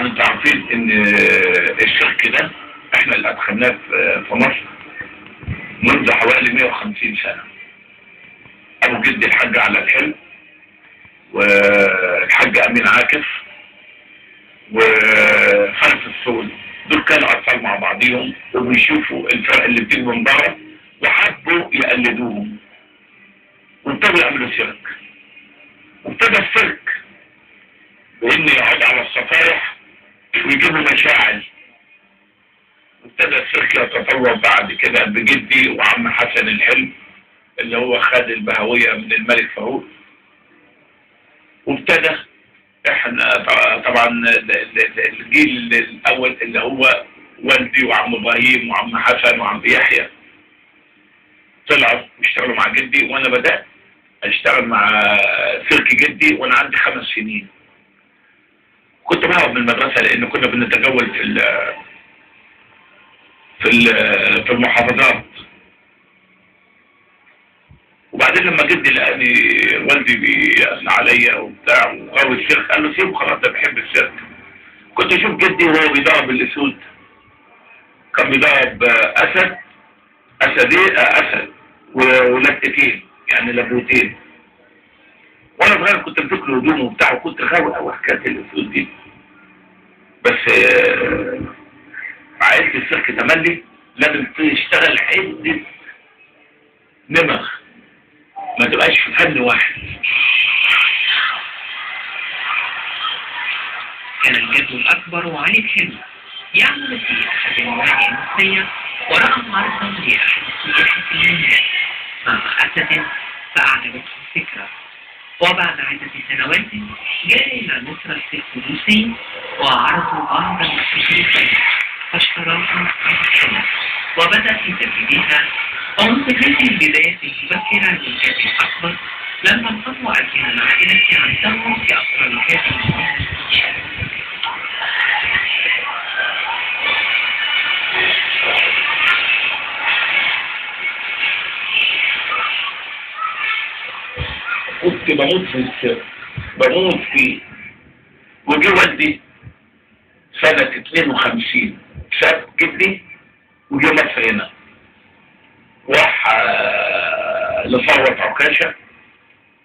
طبعا انتوا عارفين ان السيرك ده احنا اللي ادخلناه في مصر منذ حوالي 150 سنة. ابو جدي الحاج على الحلم والحاج امين عاكف وخلف الصول، دول كانوا اطفال مع بعضيهم وبيشوفوا الفرق اللي بتيجي من بره وحبوا يقلدوهم وابتدوا يعملوا سيرك. وابتدى السيرك بان يقعد على الصفايح ويجيبوا مشاعل. وابتدى السيرك يتطور بعد كده بجدي وعم حسن الحلم اللي هو خد البهوية من الملك فاروق. وابتدى احنا طبعا الجيل الاول اللي هو والدي وعم ابراهيم وعم حسن وعم يحيى طلعوا واشتغلوا مع جدي، وانا بدأت اشتغل مع سيرك جدي وانا عندي 5 سنين. كنت بهرب من المدرسة لان كنا بنتجول في المحافظات. وبعدين لما جدي لقاني والدي بيأثنى عليا وبتاع وغاوي السيرك، قال له سيبه خلاص ده بيحب السيرك. كنت اشوف جدي وهو بيضرب الاسود، كان بيضرب اسد، اسدين، اسد ولبتين يعني لبوتين. وانا صغير كنت امسك له هدومه وبتاع، وكنت غاوي قوي حكاية الاسود دي. بس عائلة السيرك تملي لازم تشتغل عده نمغ، ما تبقاش في فن واحد. كان الجد الأكبر علي الحلم يعمل في أحد الموانئ المصرية، ورأى عرضا لأحد السياح في اليونان مع أسد فأعجبته الفكرة. وبعد عدة سنوات جاء إلى مصر السيرك الروسي وعرضوا بعض الأسود فاشتراها علي الحلم وبدأ في تدريبها. ومنذ هذه البداية المبكرة للجد الأكبر لم تنقطع أركان العائلة عن تغرس أسرار هذه المهنة. كنت بموت في السيرك، بموت فيه. وجي والدي سنة 52 ساب جدي وجي مصر هنا، راح لثروت عكاشة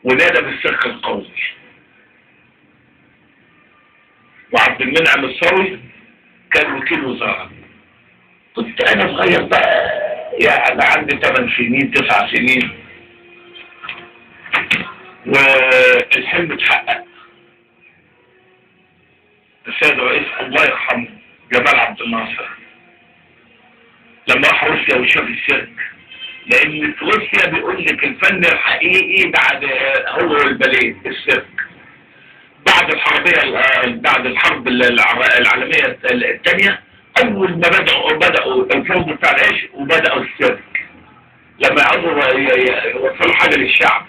ونادى بالسيرك القومي. وعبد المنعم الثروي كان وكيل وزارة. كنت أنا صغير بقى، يعني عندي 8 سنين 9 سنين. والحلم اتحقق. السيد الرئيس الله يرحمه جمال عبد الناصر لما راح روسيا وشاف السيرك، لان في روسيا بيقول لك الفن الحقيقي بعد هو الباليه السيرك. بعد الحربية، بعد الحرب العالمية الثانية، اول ما بدأوا الفوضى بتاع العيش وبدأوا السيرك لما عاوزوا يوصلوا حاجة للشعب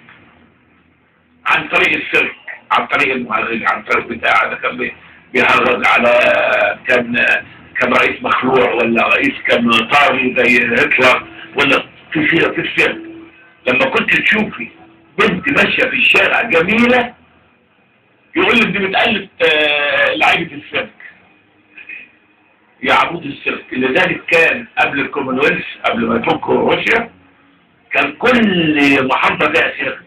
عن طريق السيرك، عن طريق المهرج، عن طريق بتاع ده. كان بيهرج على كان رئيس مخلوع ولا رئيس كان طاغي زي هتلر ولا في السيرك. لما كنت تشوفي بنت ماشية في الشارع جميلة يقول لك دي بتقلد لعيبة السيرك، يا عمود السيرك. لذلك كان قبل الكومنولث، قبل ما يفكوا روسيا، كان كل محافظة فيها سيرك.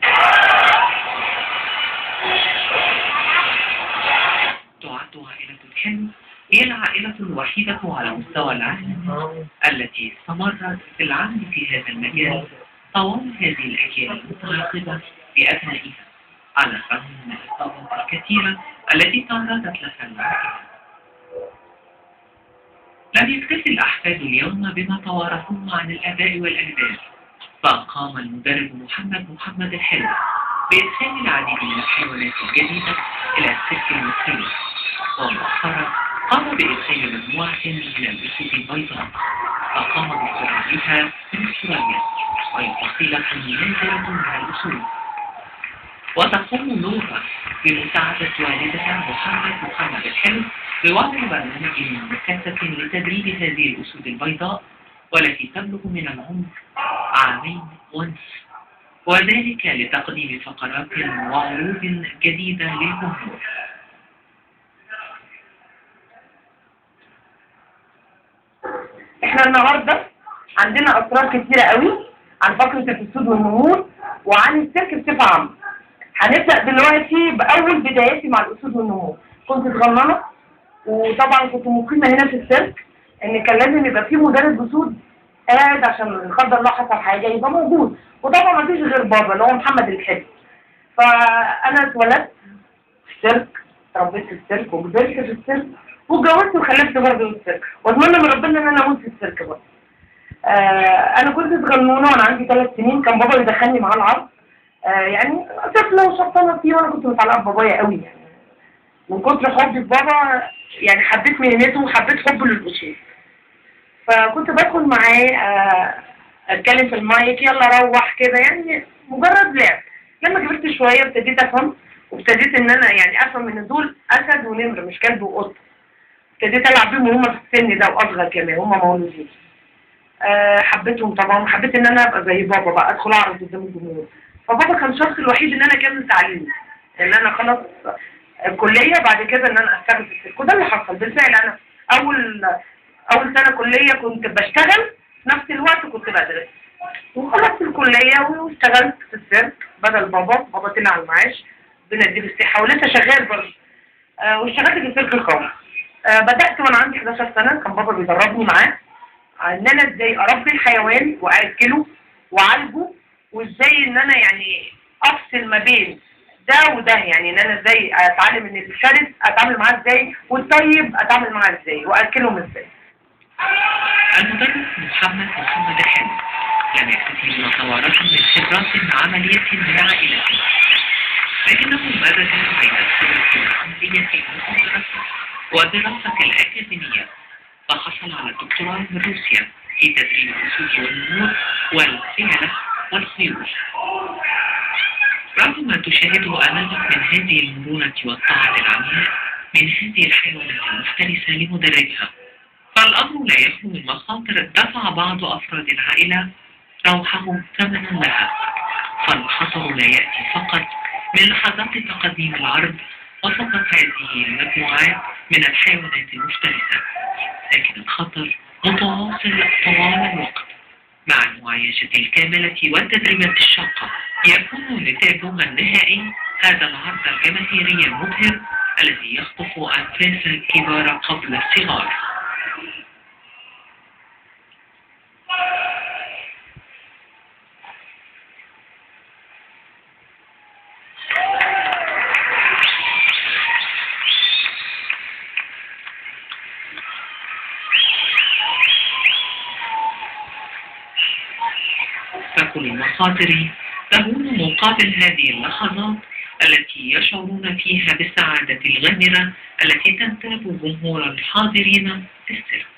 تعد عائلة الحلم هي العائلة الوحيدة على مستوى العالم التي استمرت في العمل في هذا المجال طوال هذه الأجيال المتعاقبة بأبنائها، على الرغم من الإصابات الكثيرة التي تعرضت لها العائلة. لم يكتفي الأحفاد اليوم بما توارثوه عن الآباء والأجداد، فقام المدرب محمد الحلم بإدخال العديد من الحيوانات الجديدة إلى السيرك المصري، ومؤخرا قام بإدخال مجموعة من الأسود البيضاء، فقام باستيرادها من أستراليا، وهي فصيلة نادرة من الأسود. وتقوم نورا بمساعدة والدها محمد الحلم بوضع برنامج مكثف لتدريب هذه الأسود البيضاء، والتي تبلغ من العمر 2.5 عام، وذلك لتقديم فقرات وعروض جديدة للجمهور. احنا النهارده عندنا اسرار كتيرة قوي عن فقره الاسود والنمور وعن السيرك بصفة عامة. هنبدا دلوقتي باول بداياتي مع الاسود والنمور. كنت صغننه وطبعا كنت مقيمة هنا في السيرك، ان كان لازم يبقى في مدرب اسود قاعد عشان لا قدر الله حصل حاجة يبقى موجود، وطبعا ما فيش غير بابا اللي هو محمد الحلو. فانا اتولدت في السيرك، اتربيت في السيرك، وكبرت في السيرك، واتجوزت وخلفت برضه في السيرك، واتمنى من ربنا ان انا اموت في السيرك برضه. انا كنت صغنونه وانا عندي 3 سنين، كان بابا يدخلني معاه العرض، يعني طفله وشبطانه فيه، وانا كنت متعلقه ببابايا قوي، يعني من كتر حبي ببابا يعني حبيت مهنته وحبيت حبه للاسود. فكنت بدخل معاه اتكلم في المايك، يلا روح كده، يعني مجرد لعب. لما كبرت شوية ابتديت افهم، وابتديت ان انا يعني افهم ان دول اسد ونمر مش كلب وقطه. ابتديت العب بيهم وهم في السن ده واصغر كمان، هم مولودين. حبيتهم طبعا، وحبيت ان انا ابقى زي بابا بقى، ادخل اعرض قدام الجمهور. فبابا كان الشخص الوحيد ان انا اكمل تعليمي، ان انا اخلص الكلية بعد كده ان انا اشتغل في السيرك، وده اللي حصل بالفعل. انا اول سنة كليه كنت بشتغل، في نفس الوقت كنت بدرس، وخلصت الكلية واشتغلت في السيرك بدل بابا. بابا طلع على المعاش، ربنا يديله الصحة، ولسه شغال برضه. واشتغلت في السيرك القومي. بدات وانا عندي 11 سنة، كان بابا بيدربني معاه ان انا ازاي اربي الحيوان واكله واعالجه، وازاي ان انا يعني افصل ما بين ده وده، يعني ان انا ازاي اتعلم ان الشرس اتعامل معاه ازاي، والطيب اتعامل معاه ازاي، واكلهم ازاي. المدرب محمد محمد الحلو لم يكتفي بما توارثه من خبرات عملية من عائلته، لكنه مزج بين الخبرة العملية المتوارثة والدراسة الأكاديمية، فحصل على الدكتوراه من روسيا في تدريب الأسود والنمور والفيلة والخيول. رغم ما تشاهده أمامك من هذه المرونة والطاعة العمياء من هذه الحيوانات المفترسة لمدربها، فالأمر لا يخلو من مخاطر دفع بعض أفراد العائلة روحه ثمنا لها. فالخطر لا يأتي فقط من لحظات تقديم العرض وسط هذه المجموعات من الحيوانات المفترسة، لكن الخطر متواصل طوال الوقت. مع المعايشة الكاملة والتدريبات الشاقة يكون نتاجها النهائي هذا العرض الجماهيري المبهر الذي يخطف أنفاس الكبار قبل الصغار. فكل المخاطر تهون مقابل هذه اللحظات التي يشعرون فيها بالسعادة الغامرة التي تنتاب جمهور الحاضرين في السيرك.